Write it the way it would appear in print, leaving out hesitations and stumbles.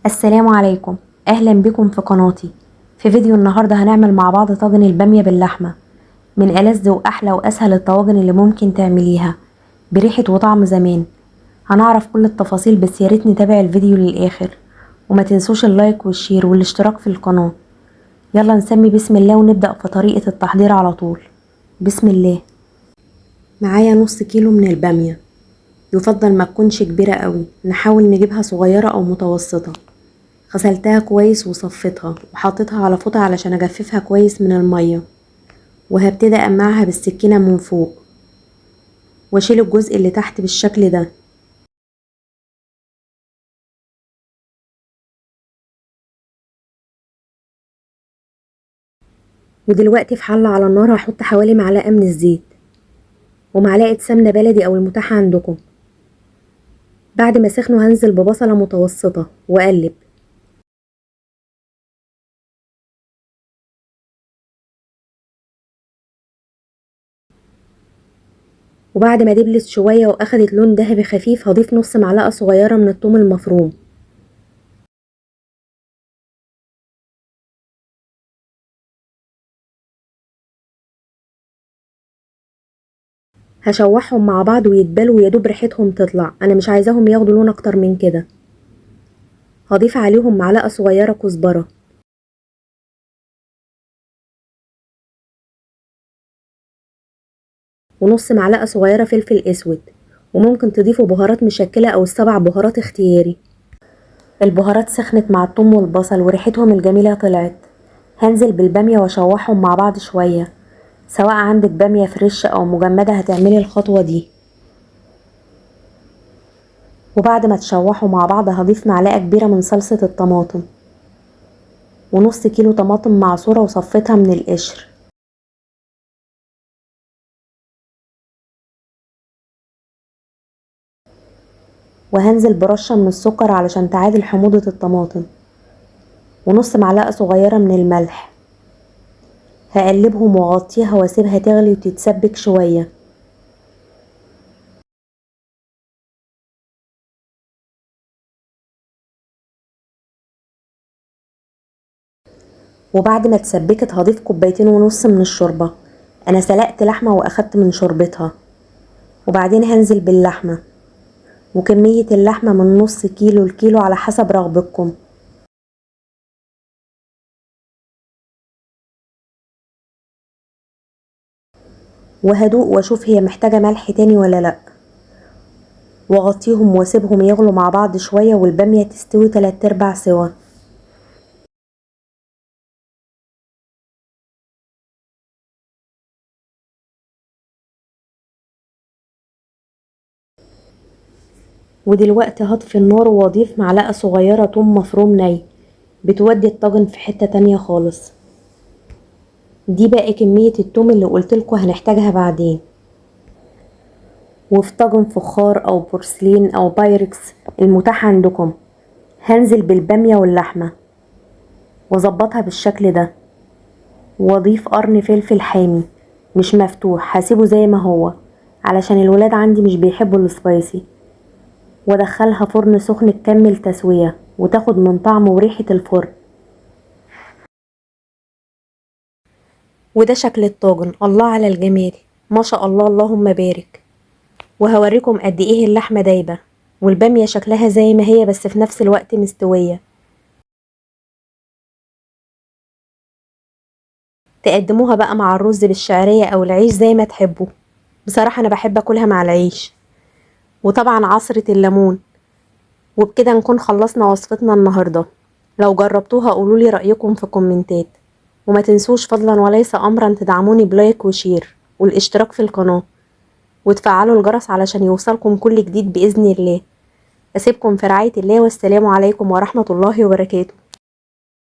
السلام عليكم، اهلا بكم في قناتي. في فيديو النهارده هنعمل مع بعض طاجن الباميه باللحمه، من ألذ واحلى واسهل الطواجن اللي ممكن تعمليها بريحه وطعم زمان. هنعرف كل التفاصيل، بس يا ريت نتابع الفيديو للاخر، وما تنسوش ال like وال share والاشتراك في القناه. يلا نسمي بسم الله ونبدا في طريقه التحضير على طول. بسم الله. معايا نص كيلو من الباميه، يفضل ما تكونش كبيره قوي، نحاول نجيبها صغيره او متوسطه. غسلتها كويس وصفيتها وحطيتها على فوطه علشان اجففها كويس من الميه، وهبتدي اقمعها بالسكينه من فوق واشيل الجزء اللي تحت بالشكل ده. ودلوقتي في حله على النار هحط حوالي معلقه من الزيت ومعلقه سمنه بلدي او المتاحه عندكم. بعد ما سخنوا هنزل ببصله متوسطه واقلب. وبعد ما دبلت شويه واخدت لون ذهبي خفيف هضيف نص معلقه صغيره من الثوم المفروم. هشوحهم مع بعض ويتبلوا ويدوب ريحتهم تطلع، انا مش عايزاهم ياخدوا لون اكتر من كده. هضيف عليهم معلقه صغيره كزبره ونص معلقه صغيره فلفل اسود، وممكن تضيفوا بهارات مشكله او السبع بهارات اختياري. البهارات سخنت مع الثوم والبصل وريحتهم الجميله طلعت. هنزل بالباميه واشوحهم مع بعض شويه، سواء عندك باميه فريش او مجمده هتعملي الخطوه دي. وبعد ما تشوحوا مع بعض هضيف معلقه كبيره من صلصه الطماطم ونص كيلو طماطم معصوره وصفيتها من القشر. وهنزل برشه من السكر علشان تعادل حموضه الطماطم، ونص معلقه صغيره من الملح. هقلبهم واغطيها واسيبها تغلي وتتسبك شويه. وبعد ما اتسبكت هضيف 2.5 كوباية من الشوربه، انا سلقت لحمه واخدت من شوربتها. وبعدين هنزل باللحمه، وكميه اللحمه من نص كيلو لكيلو على حسب رغبتكم. وهدوق واشوف هي محتاجة ملح تاني ولا لا، واغطيهم واسيبهم يغلوا مع بعض شوية والبامية تستوي 3/4 سوا. ودلوقتي هطفي النار واضيف معلقة صغيرة توم مفروم ني، بتودي الطاجن في حتة تانية خالص. دي بقى كمية التوم اللي قلتلكوا هنحتاجها بعدين. وفي طاجن فخار او بورسلين او بايركس المتاح عندكم هنزل بالبامية واللحمة واظبطها بالشكل ده، واضيف قرن فلفل حامي مش مفتوح، هسيبه زي ما هو علشان الولاد عندي مش بيحبوا السبايسي. وادخلها فرن سخن تكمل تسوية وتاخد من طعم وريحة الفرن. وده شكل الطاجن، الله على الجمال، ما شاء الله اللهم بارك. وهوريكم قد ايه اللحمة دايبة والبامية شكلها زي ما هي بس في نفس الوقت مستوية. تقدموها بقى مع الرز بالشعرية او العيش زي ما تحبوا، بصراحة انا بحب اكلها مع العيش، وطبعا عصرة الليمون. وبكده نكون خلصنا وصفتنا النهاردة. لو جربتوها قولولي رأيكم في الكومنتات، وما تنسوش فضلا وليس امرا تدعموني ب like و share والاشتراك في القناة، وتفعلوا الجرس علشان يوصلكم كل جديد بإذن الله. أسيبكم في رعاية الله، والسلام عليكم ورحمة الله وبركاته.